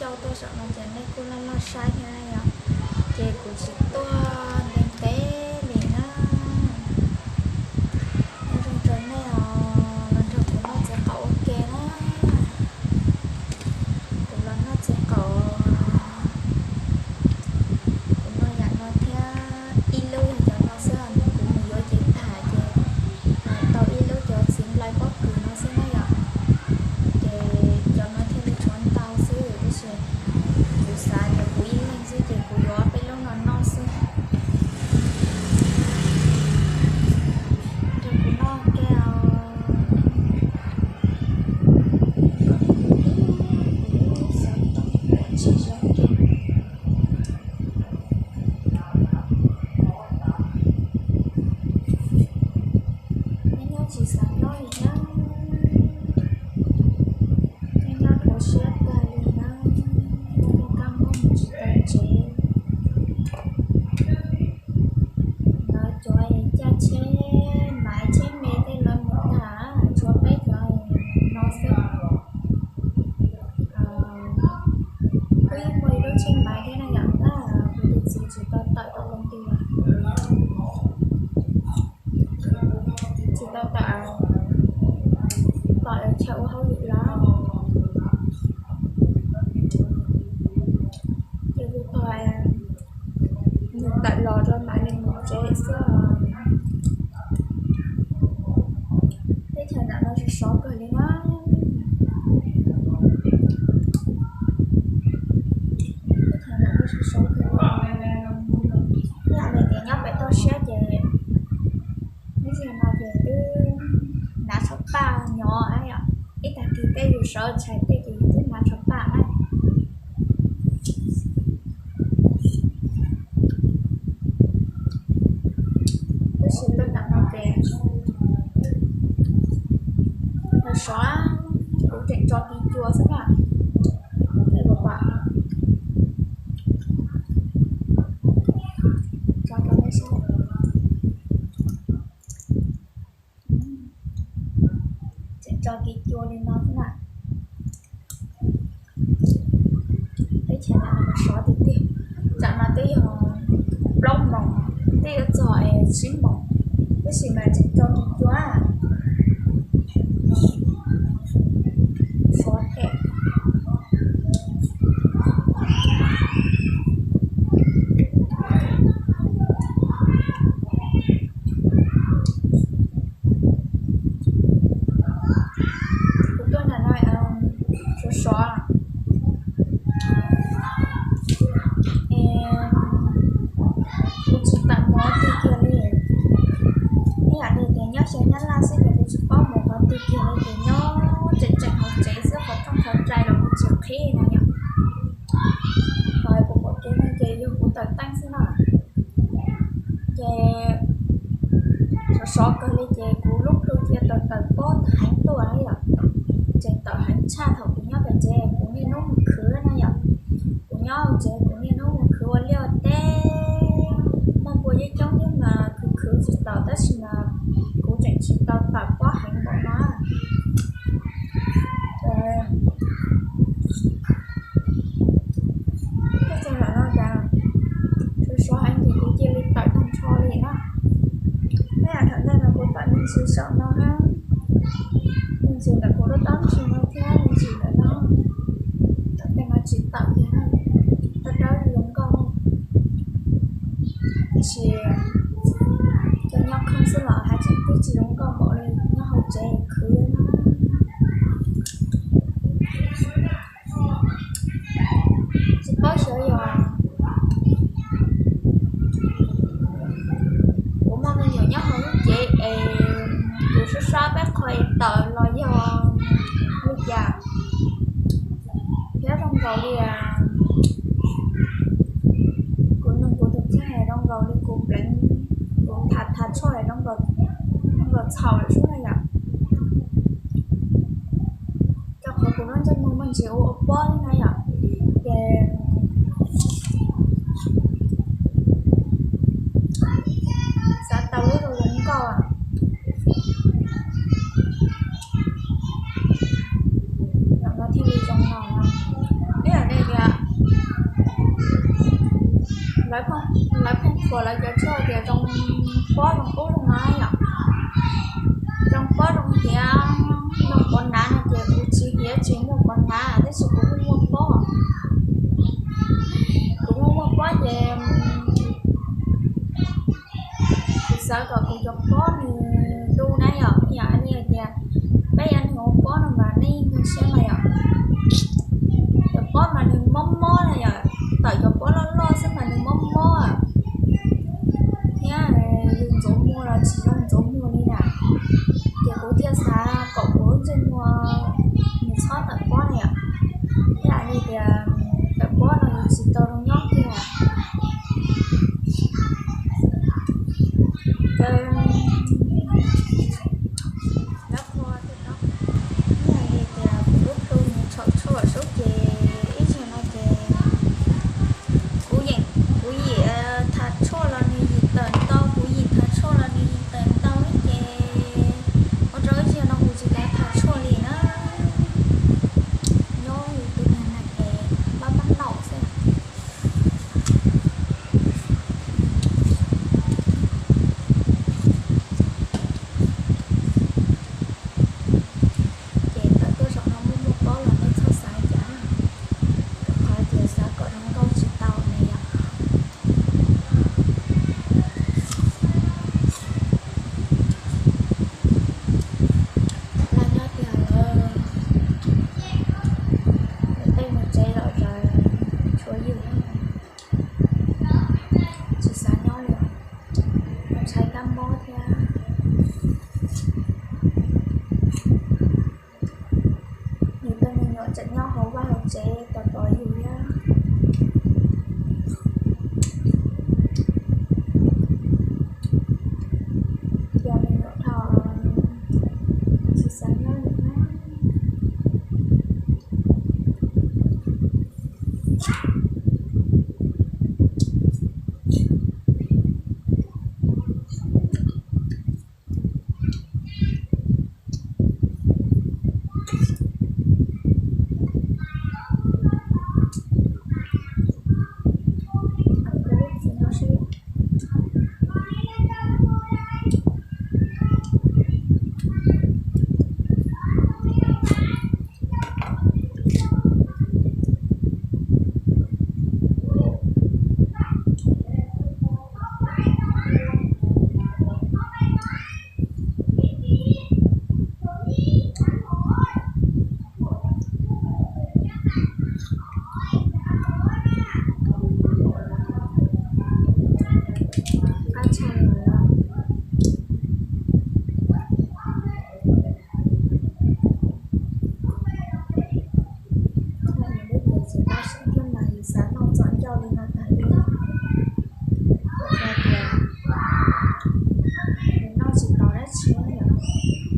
coj tuaj saum no ces nej kuj loj loj saib thiab yom. Ces kuv tsis tuaj ntev ntev li na. Nyob zoo rau nej os, los nrog kuv noj txiv qaub ua ke na. Kuv los noj txiv qaub, kuv noj yam no thiab, ib lub yog cov no xwb, kuv mus yuav cev tham ces tau ib lub cov txiv nplai pob kws no xwb na yom. Ces cov no thiaj li tshuav ntau xwb, tab sis kuv xav tias kuv ib leeg xwb ces kuv yuav peb lub no noj xwb. Nrog kuv noj ke os. Kuv xav tau tsis zoo kiag. Nyob nyob tsis xav noj li na. Nyob nyob dhau siab tag li na. Muaj muaj kab mob mus tsis tau tsev. Lawv cov caij tsheb, lawv tsheb me tej lawv mus tag, tshuav peb cov no xwb. Kuj yeej muaj ib lub tsheb maiv thiab na yom, tab kuv tus txiv tsis tau tawm rau koom ti lawm. Tsis tau tawm, tawm chaw ua hauj lwm lawm. Ces kuv tau nws tawm los rau mam li mus tsev xwb. Teb chaws ntawm no sov sov kawg li na. Teb chaws ntawm no sov sov kawg li. Ib yam li tias nyob pem toj siab ces ib zaug no ces twb hnav tsho paj nyo na yom. Ib tag kis tej yus sawv tshais tej ces yus twb hnav tsho paj na. Tab sis tuaj nram no ces sov, kuv tseem tso tiv cua xwb na. Tej los pam, tso rau nej saib. Tseem tso tiv cua li no xwb na. Teb chaws no sov tiag tiag. Tsam no twb yog plaub moos, twb yuav txog tsib moos, tab sis mas tseem tso tiv cua. Sov thiab. Kuv tuaj nram no sov sov, kuv tsis tawm mus qhov twg kiag li. Ib yam li tias nyob xyaw Nyab Laj xwb ces kuv tsis paub mus qhov twg kiag li, ces nyob tseem tseem hauv tsev xwb, qhov rooj qhov rais los kuv tsis qhib na yom. Qhov kuv pom kev no ces yog kuv tawm teeb xwb na. Ces sov sov kawg li ces kuv lub plhu cia tawm tawm pob heev tuaj na yom. Tseem tawm heev tshaj thaum kuv nyob pem tsev, kuv niaj hnub mus khwv na yom. Kuv nyob hauv tsev kuv niaj hnub mus khwv ua liaj ua teb, muaj npua coob coob thiab mas khwv khwv tsis tau, tab sis mas kuv tseem tsis tau tawm pob heev npaum no. Tej tag lam no cas sov sov heev ces kuv cia li tawm tag nrho li na. Ib yam thaum ntej no kuv tawm me ntsis saum no na, me ntsis ntawm kuv lub taub ntsis no thiab me ntsis ntawm no, tawm tej no tsis tawm kiag na, dawb dawb zoo nkauj. Tiam sis cov nyob khoom xwb los haj tseem twb tsis zoo nkauj npaum li nyob hauv tsev khwv na. Tsis paub xyov yog kuv muaj me nyuam nyob hauv lub cev es kuv sab sab peb qho es tawm los yog li cas, thiab zoo nkaus li kuv nug kuv tus kheej zoo nkaus li kuv pleev, kuv tham tham tshuaj zoo nkaus txhaum lawm xwb na yom. Rau qhov kuv lub ntsej muag muaj ntsis ua ua pob li na yom, ces xav tau lub zoo zoo nkauj, zaum no thiaj li zoo no. Ib yam li tias Lawv pheej qhuas lawv cov tshuaj tias zoo pob zoo ub zoo no yom, zoo pob zoo hiav, zoo quav hnav no ces kuv tsis hiav tsis muaj quav hnav tab sis kuv muaj muaj pob. Kuv muaj muaj pob ces kuv xav kom kuv cov pob nws du na yom, yog li tias peb yuav nws ua pob no mas nej ntug siab mas yom, cov pob mas nws mob mob na yom, tawm cov pob loj loj xwb mas nws mob mob thiab yus ntxuav muag los tsis zoo ntxuav muag li na. Ces kuv thiaj xav kom kuv lub ntsej muag nws txhob tawm pob na yom, ib yam li tias tawm pob no yus tsis tau zoo nyob kiag. Ib yam li tias kuv lub plhu nws tshom tshuaj sub ces ib zaug no ces kuv yeem, kuv yim thav tshuaj los nws yim tawm ntau, kuv yim thav tshuaj los nws yim tawm ntau ces ua rau ib zaug no kuv tsis kav thav tshuaj li na. Nyob yus tus niag neeg es pab pab naum xwb. Ces tawm tuaj zaum no muaj muaj pob los nej txhob xav cas, rau qhov tias xav kom zoo nkauj tsis tau na yom. Laj nyob tiag lawm, tej mus tsev lom zem tshuav yus, tsis xav nyob li, ntshai kab mob thiab. Yus tej me nyuam tseem nyob hauv vaj hauv tsev tos tos yus thiab. Yog me nyuam dhau, tsis xav nyob li na. Thiab mas yus xav noj txom ncauj li no tag li, ua rau tias nws noj tsis tau dab tsi li lawm.